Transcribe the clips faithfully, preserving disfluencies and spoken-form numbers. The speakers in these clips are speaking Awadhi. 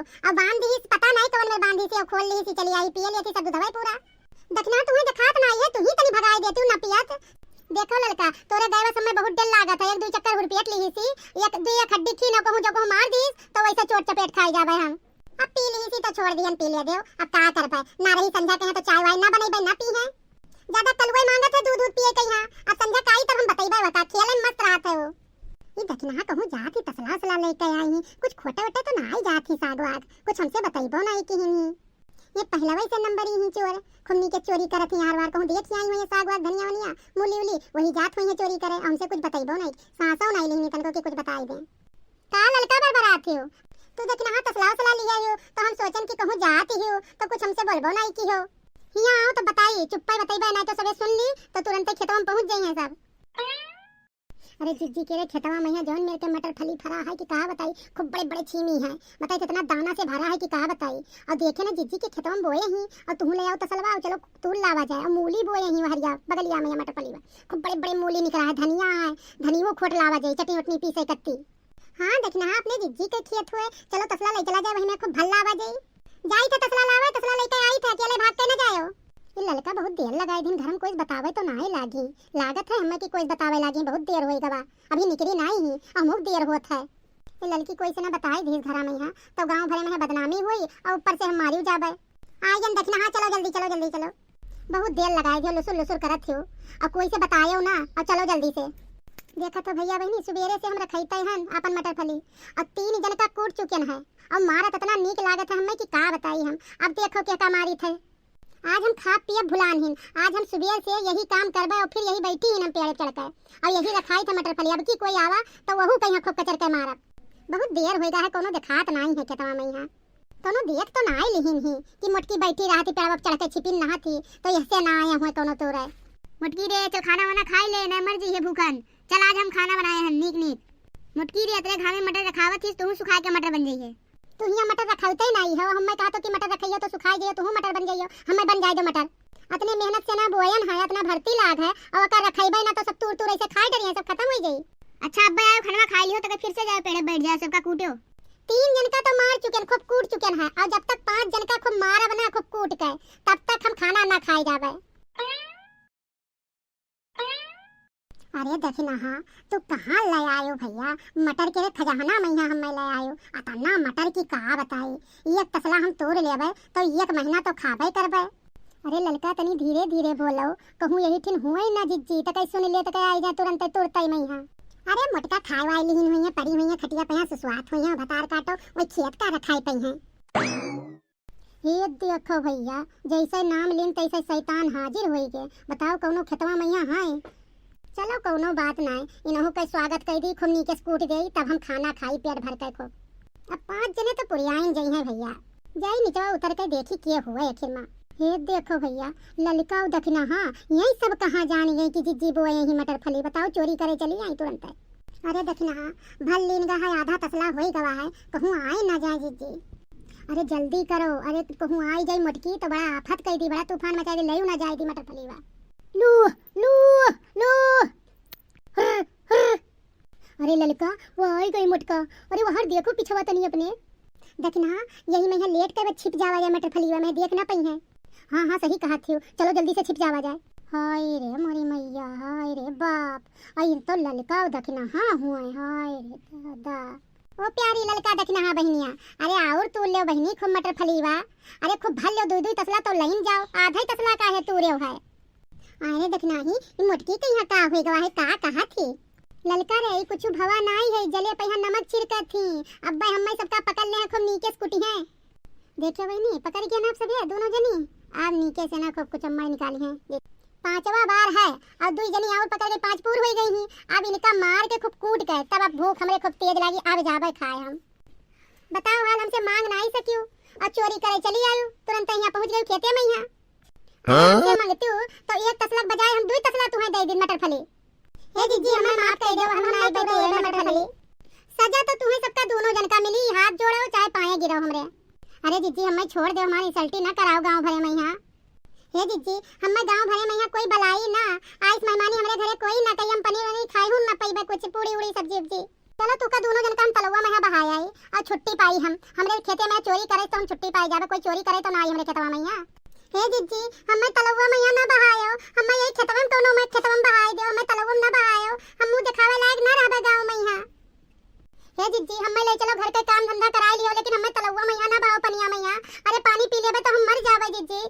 अब बांध दिहिस, पता नाहीं कवन में बांधिस, खोल लिहिस, चली आई, पिए लिहिस सब दूधवा पूरा। दखिनहा तुहैं देखात नाहीं है, तुहीं तनी भगाई देतिउ ना पियत। देखो ललका, तोरे गए बस हमें बहुत डर लागत है, एक दुइ चक्कर हुरपियत लिहिस, एक दुइ एक हड्डी खीन कहूँ जो कहूँ मार दिहिस, तो वैसे चोट चपेट खाई जाबे हम। अब पी लिहिस तो छोड़ दिहन, पी ले देउ, अब का करबे, ना रही संझा के यहाँ तो चाय वाय ना बनैबे, ना पी है। ज्यादा कलुए मांगत है दूध, दूध पिए के यहाँ, अब संझा का आई तब हम बतैबे, वका खेले में मस्त रहत है वो। ई दखिनहा कहूँ जात ही तसला उसला लेके आई ही, कुछ खोटे वोटे तो ना आई जात ही साग वाग, कुछ हमसे बतैबो नाहीं किहिन ही। ये पहिलवै से नंबरी ही चोर, खुमनी के चोरी करत ही हर बार, कहूँ देख ही आई हुई है साग वाग, धनिया वनिया, मूली उली, वही जात हुई है चोरी करे, हमसे कुछ बतैबो नाहीं, सांसो नाहीं लिहिन तनको कि कुछ बताई दे। का ललका बरबरात हो? तू दखिनहा तसला उसला लिहे हो, तो हम सोचन कि कहूँ जात ही हो, तो कुछ हमसे बोलबो नाहीं किहो। हियाँ आओ तो बताई, चुप्पा बतैबे, नाहीं तो सबे सुन ली, तो तुरंते खेतवा में पहुँच जइहैं सब। अरे जिज्जी, केरे खेतवा में है जौन मेर के मटर फली फरा है कि का बताई, खूब बड़े बड़े छीमी है। बताई कितना दाना से भरा है कि का बताई। और देखे ना जिज्जी के खेतवा में बोए ही, और तुहूँ ले आओ तसलवा, और चलो तूर लावा जाए। और मूली बोए ही हरिया बगलिया में, मटर फली बा, खूब बड़े बड़े मूली निकला है, धनिया है, धनियो खोट लावा जाए, चटनी उटनी पीसे कत्ती। हाँ, दखिनहा अपने जिज्जी के खेत हुए, चलो तसला ले चला जाए, वही में खूब भल लावा जाई। जाई थे तसला लावे, तसला लेके आई थे, अकेले भाग के न जायो। ये ललका बहुत देर लगाई दिन, घर में कोई बतावे तो नाहीं लागी, लागत है हमें कि कोई बतावे लागी, बहुत देर होई गवा, अभी निकली नाहीं ही, अमुक देर होत है। ये ललकी कोई से ना बताई दीस घरा में यहाँ, तो गाँव भरे में है बदनामी हुई और ऊपर से हम मारियो जाबे। आइयन दखिनहा, चलो जल्दी, चलो जल्दी, चलो। बहुत देर लगाए दियो, लुसुर लुसुर करत थियो। अब कोई से बतायो ना, अब चलो जल्दी से। देखत हो भैया बहिनी, सुबेरे से हम रखैते हन आपन मटर फली, अब तीन जन का कूट चुकेन है, और मारत इतना नीक लागत है हमें कि का बताई हम। अब देखो के का मारी थे। आज हम खा पिए भुलान हिन, आज हम सुबेर से यही काम करबे और फिर यही बैठी हिन हम पेड़ चढ़ के, और यही रखाई थे मटर फली। अब की कोई आवा तो वहू कहीं खूब कचर के मारब। बहुत देर होएगा है, कोनो देखात नाहीं है खेतवा में यहाँ। कौनो देख तो ना आए लिहिन ही कि मोटकी बैठी रहती पेड़वा पे चढ़ के छिपिन नहा थी, तो यहसे ना आए हुए कौनो तोरे। मोटकी रे, चल खाना वाना खाई ले, ना मर जइहे भूखन। चल आज हम खाना बनाए हन नीक नीक। मोटकी रे, अतरे घामे मटर रखावत थी, तुहू सुखाए के मटर बन जइहे। तू हियाँ मटर रखावते ही नाहीं हो, हमें कहा तो कि मटर रखइयो तो सुखाए जइयो, तुहू मटर बन जइयो, हमें बन जाए दो मटर। अतने मेहनत से ना बोयन है, अतना भर्ती लाग है, और ओकर रखइबे ना तो सब तूर तूर ऐसे खाए डरिए, सब खत्म हो जाई। अच्छा अब्बा, आओ खनवा खाई लियो, तो फिर से जाओ पेड़े बैठ जाओ, सबका कूटो। तीन जन का तो मार चुकेन, खूब कूट चुकेन है, और जब तक पांच जन का खूब मारब ना, खूब कूट के, तब तक हम खाना ना खाए जाबे। अरे दखिनहा, तू कहाँ ले आयो भैया? मटर के रे खजाना मइहाँ हमें ले आयो। अतना मटर की का बताई, एक तसला हम तोड़ लेबे तो एक महीना तो खाबे करबे। अरे ललका, तनी धीरे धीरे बोलो, कहूँ यही ठिन हुए ना जिज्जी, तकै सुन ले, तकै आई जा तुरंते तुरतै मइहाँ। अरे मोटका खाए वाली लिहिन हुई है, पड़ी हुई है खटिया पे, यहाँ सुसुआत हुई है, भतार काटो, वही खेत का रखाई पई हैं। ये देखो भैया, जैसे नाम लीन तैसे शैतान हाजिर होई गे। बताओ कौनो खेतवा मइहाँ है? चलो कौनो बात नाय, इनहू के स्वागत कर दी, खूब नीके से कूट देई, तब हम खाना खाई पेट भर के खूब। अब पाँच जने तो पुरियाइन जइहैं भैया। जाई निचवा उतर के देखी के हुए आखिर मा। हे देखो भैया, ललिका अउ दखिनहा, यही सब कहाँ जान गई कि जिज्जी बोए ही मटर फली। बताओ, चोरी करे चली आई तुरंत। अरे दखिनहा, भल लीन गा है, आधा तसला होई गवा है, कहूँ आए ना जाए जिज्जी। अरे जल्दी करो, अरे कहूँ आई जाई मोटकी तो बड़ा आफत कई दी, बड़ा तूफान मचाई दी, लयू ना जाए दी मटर फलीवा। लू, लू, लू। हर, हर। अरे ललका, वो आई गई मोटका। अरे वहाँ देखो पिछवा तनी अपने। दखिनहा, यही मइहाँ लेट के बस छिप जावा जाए मटर फलीवा में, देख ना पइहैं। हाँ, हाँ, सही कहा थियो, चलो जल्दी से छिप जावा जाए। हाय रे मोरी मैया, हाय रे बाप, अरे तो ललका दखिनहा हुए, हाय रे दादा। ओ प्यारी ललका दखिनहा बहिनिया, अरे और तूर लेव बहिनी खूब मटर फलीवा, अरे खूब भर लेव, दुई दुई तसला तो लइन जाओ, आधा ही तसला काहे तूरेव है। अरे दखिनहा, ई मोटकी के यहाँ का हुई गवा है, का कहा थी? ललका रे, ई कुछ भवा नाई है, जले पे यहाँ नमक छिड़कत थी। अब्बे हम्मे सबका पकड़ ले हैं, खूब नीके से कुटी हैं। देखियो बहिनी, पकड़ के ना आप सभी दोनों जनी, आप नीके से ना खूब कुछ अम्मा निकाली हैं। देख, पांचवा बार है और दुई जनी और पकड़ के पांच पूर हो गई ही। अब इनका मार के खूब कूट के तब अब भूख हमरे खूब तेज लागी, अब जाबे खाए हम। बताओ हाल, हमसे मांग नाई सकियो और चोरी करे चली आयो, तुरंत यहाँ पहुँच गई खेते मइहाँ। हाँ? हमसे मांगतियो तो एक तसला के बजाय हम दुई तसला तुहें दे दिन मटर फली। हे जिज्जी, हमें माफ कर दो, हम नाई बैठे ये मटर फली। सजा तो तुहें सबका दोनों जन का मिली, हाथ जोड़ो चाहे पाए गिरो हमरे। अरे जिज्जी, हमें छोड़ दो, हमारी इंसल्टी ना कराओ गांव भरे मइहाँ। हे जिज्जी, हमें गांव भरे मइहाँ कोई बलाई ना, आइस मेहमानी हमरे घरे कोई ना, कहीं हम पनीर वनीर खाए हूँ ना, पइबे कुछ पूड़ी उड़ी सब्जी उब्जी। चलो तुका दुनो जन का हम तलउवा मइहाँ बहाय आई और छुट्टी पाई हम। हमरे खेते मइहाँ चोरी करे तो हम छुट्टी पाई जाबे, कोई चोरी करे तो ना आई हमरे खेतवा मइहाँ। हे जिज्जी, हम्मे तलउवा मइहाँ ना बहायो, हम्मे यही खेतवा में कौनो में खेतवा में बहाय देउ, हम्मे तलउवा में ना बहायो, हम मुँह देखावे लायक ना रहबे गाँव मइहाँ। हे जिज्जी, हम्मे ले चलो घर के काम धंधा कराए लियो, लेकिन हम्मे तलउवा मइहाँ ना बहाओ पनिया मइहाँ। अरे पानी पी लेबे तो हम मर जाबे जिज्जी।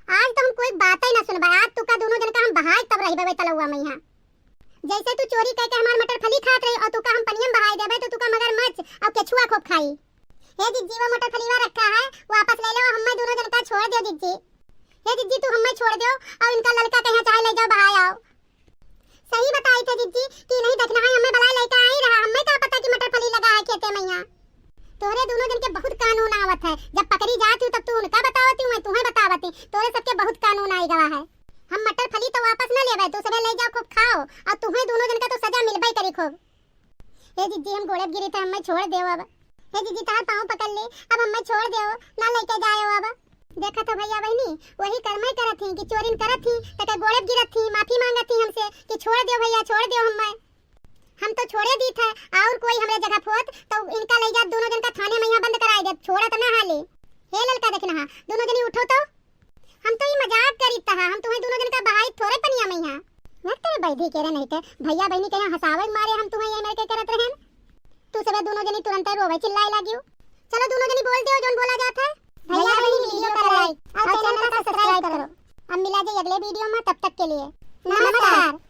आज तो हम कोई बात ही ना सुनबे, आज तुका दुनो जन का हम बहाय तब रहिबे तलउवा मइहाँ। जैसे तू चोरी करके हमार मटर फली खात रही और तुका हम पनिया में बहाय देबे तो तुका मगरमच्छ और केछुआ खूब खाई। हे जिज्जी, वो मटर फलीवा रखा है, वापस ले लो, हम्मे दुनो जन का छोड़ देउ जिज्जी। हे जिज्जी, तू हम्मे छोड़ देउ और इनका ललका कहाँ चाहे ले जाओ बहाय आओ। सही बताई थे जिज्जी कि नहीं देखना है, हम्मे बलाय लइका आई रहा, हम्मे का पता कि मटर फली लगा है खेते मइहाँ। तोहरे दुनो जन के बहुत कानून आवत है, जब पकड़ी जात हूँ तब तू उनका बतावती हूँ, तुहें बतावती, तोहरे सबके बहुत कानून आई गवा है। हम मटर फली तो वापस ना लेबे, तू सबे ले जाओ खूब खाओ, और तुहें दुनो जन का तो सजा मिलबे करी खूब। हे जिज्जी, हम गोड़े गिरी थे, हम्मे छोड़ देउ अब। हे जिज्जी, तार पाँव पकड़ ले, अब हम्मे छोड़ देउ, ना लेके जायो अब। देखा तो भइया बहिनी, वही कर्मे करत ही कि चोरिन करत ही, तके गोड़े गिरत ही, माफी मांगत ही हमसे कि छोड़ देउ भइया, छोड़ देउ हम्मे। हम तो छोड़े दीत है, और कोई हमरे जगह होत तो इनका ले जात दुनो जन का थाने मइहाँ बंद कराए देत, छोड़त ना हाले। हे ललका देखना हा, दुनो जनी उठो तो। हम तो ई मजाक करीत हा, हम तुहें दुनो जन का बहाई थोरे पनिया मइहाँ। वह तेरे बैधी के रे नहीं के, भइया बहिनी के यहाँ हँसावे के मारे हम तुहें ये मेरे के करत रहेन। तू सबे दुनो जनी तुरंत रोवे चिल्लाए लागियो। चलो दुनो जनी बोल देउ जौन बोला जात है। भइया बहिनी video का like और channel का subscribe करो। अब मिला जाए अगले video में, तब तक के लिए नमस्कार।